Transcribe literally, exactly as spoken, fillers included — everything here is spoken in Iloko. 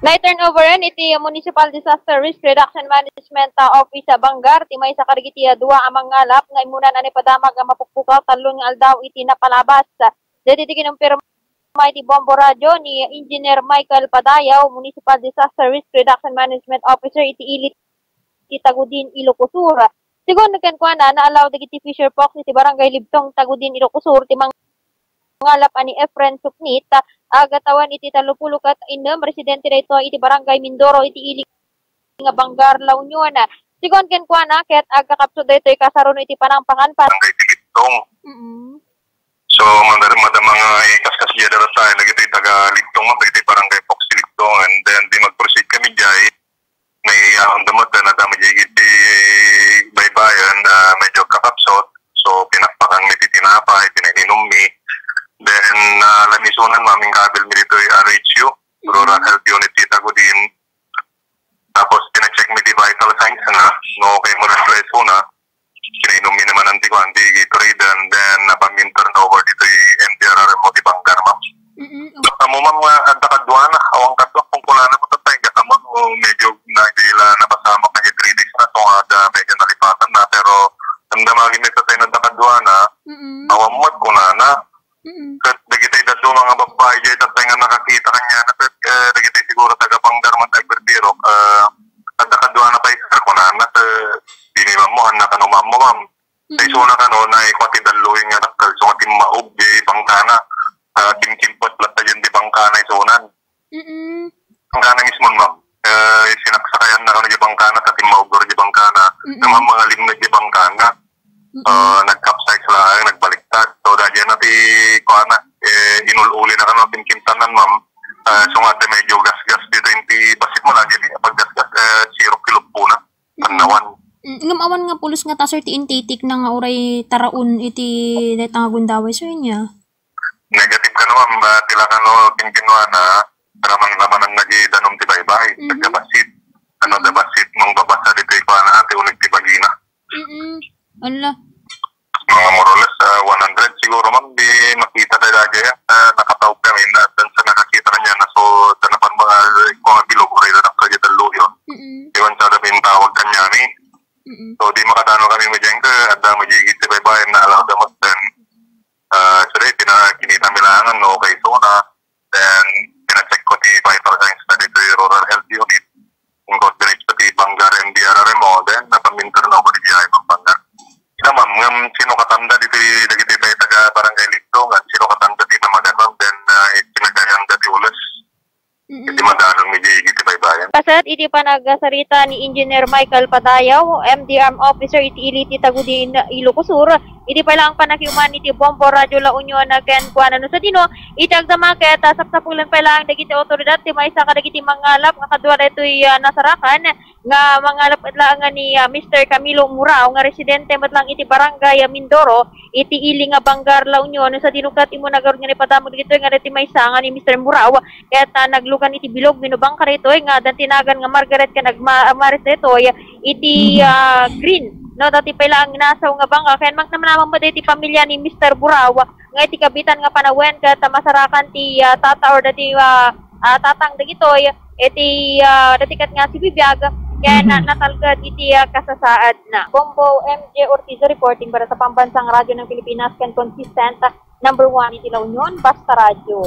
Naiturnoveran iti Municipal Disaster Risk Reduction Management, ah, Office, ah, Bangar ti maysa kadagiti, ah, dua a mangalap nga immunan a naipadamag a mapukpukaw tallo nga aldaw iti napalabas. Daytoy ti kinumpirma iti Bombo Radio ni Engineer Michael Padayaw, Municipal Disaster Risk Reduction Management Officer iti ili ti Tagudin, Ilocos Sur. Segun kenkuana, naallaw dagiti fisher folks iti Barangay Libtong, Tagudin, Ilocos Sur, ti mangalap a ni Efren Suknit, a agatawan iti tallopulo ket innem, residente daytoy iti Barangay Mindoro iti ili nga Bangar, La Union. Segun kenkuana, ket agkakapsut daytoy kasaruno iti panangpakan pa Barangay Libtong. Mm-mm. So, madar-, madama nga ikaskasdiay dagiti taga Libtong, ma'am, dagiti barangay folks ti Libtong, and then di mag-proceed kami diay, may yaon da met, nadama diay iti baybayan, ah, medyo kakapsot. So, pinakpakan mi ti tinapay, pinainum mi. Then, ah, lamisonan, ma'am, inkabil mi ditoy R H U, Rural Health Unit, ti Tagudin. Tapos, pina-check mi ti vital signs na, no, kay muna sa na, pinainum mi naman ang tikuan, ti Gatorade, and then, napaminter na over ditoy M D R R M O ti Bangar, ma'am. Mm-mm. Amo, ma'am, nga adda kaduana, awan kadua, kung kunana mo, tatay, gat amo, no, medyo na, di la napasamak na three days na, so, nga, da, medyo nalipatan na, pero, damdama mi, tatay, na adda kaduana, Mm-mm. awan mo, kunana. Mm. Ket dagiti dadduma nga babbai diay tatay nga nakakita kaniana, ket, eh, dagiti siguro taga Bangar man ti agbirbirok, eh, adda kaduana pay, sir, kunana, ket, dini, ma'am, mo, annak kano, ma'am, mo, ma'am. Mm. Sa isuna kano, naikua ti dalluy nga dakkel, so nga timmaog diay bangkana. Ah, kimkimpet latta diay ti bangkana isunan. Mm. Bangkana mismo, ma'am. Eh, sinaksakayan na kano diay bangkana, ta timmaog diay bangkana. Mm. Nga, ma'am, mga limned diay bangkana. Mm. Ah, nag-capsize lang, nagbaliktad. So, dahil na ti, kuana, eh, inul-uli na kano, kimkimtanan, ma'am. Ah, Mm. so nga, ti medyo gasgas dito, ti basit mo lagi, ti paggasgas, eh, sirok kiluppo na. Mm. Tannawan. Mm, ngem awan nga pulos nga ta, sir, ti intitik na nga uray taraon iti dayta nga gundaway, sir, nia? Negative kano, ma'am, ah, ti la kano kinkinuana, raman-ramanan na di danum ti baybay, Mhm. nagkabasit. Ano, Mhm. dabasit, mangbabasa ditoy kuana, ti unig ti bagina. Mm-mm. Ala. Mga more or less, ah, one hundred siguro, ma'am, di makita da dagay, ah, nakataog kami na, sa nakakita kaniana, so, sa napan mga, kung ang bilog, uray na nakagit ang luyo. Mm-mm. Iwan sa dami yung tawag kanyami. Mm-mm. So, di makadano kami medyan ka, adda medyan giti baybayan na alam dapat then, ah, so, di, pina-, kinita mi langan, no, okay, so na, then, pina-check ko ti vital signs na dito yung rural health unit. In coordinate ko ti Bangar M D R R M O, then, napaminter na ako di ay Bangar. Ina, ma'am, ngam, sino katanda dito, dagiti tayo taga Barangay Ligto, nga sino katanda ti namagan, ma'am, then, ah, kinagayang dati ulas. Mm-mm. Iti madalong medyo igit ti baybayan. Paset iti panagsarita ni Engineer Michael Padayaw, M D R M officer iti ili ti Tagudin, Ilocos Sur, iti pay lang panakiuman iti Bombo Radio La Union, ah, kenkuana no sadino, iti agdama ket, ah, sapsapulen pay lang dagiti otoridad ti maysa kadagiti mangalap nga kadua daytoy, ah, nasarakan nga mangalap laeng ni, ah, Mister Camilo Murao nga residente met lang iti Barangay, ah, Mindoro, iti ili nga Bangar La Union, no sadino ket immuna ngarud nga naipadamag ditoy nga daytoy maysa nga ni Mister Murao, ket, ah, naglugan iti bilog wenno bangka daytoy nga addan ti nagan nga Margaret ken Agma-, Amaris daytoy iti, ah, green, no, daytoy pay lang nasaw nga bangka, ken mangnamanamang met iti pamilya ni Mister Murao nga iti kabitan nga panawen ket masarakan ti, ah, tata or daytoy, ah, ah, tatang dagitoy, iti, ah, daytoy ket nga sibibiag, ken Mhm. natalged iti, ah, kasasaadna. Bombo M J Ortiz reporting para sa Pambansang Radyo ng Pilipinas ken consistent number one iti La Union, Basta Radyo.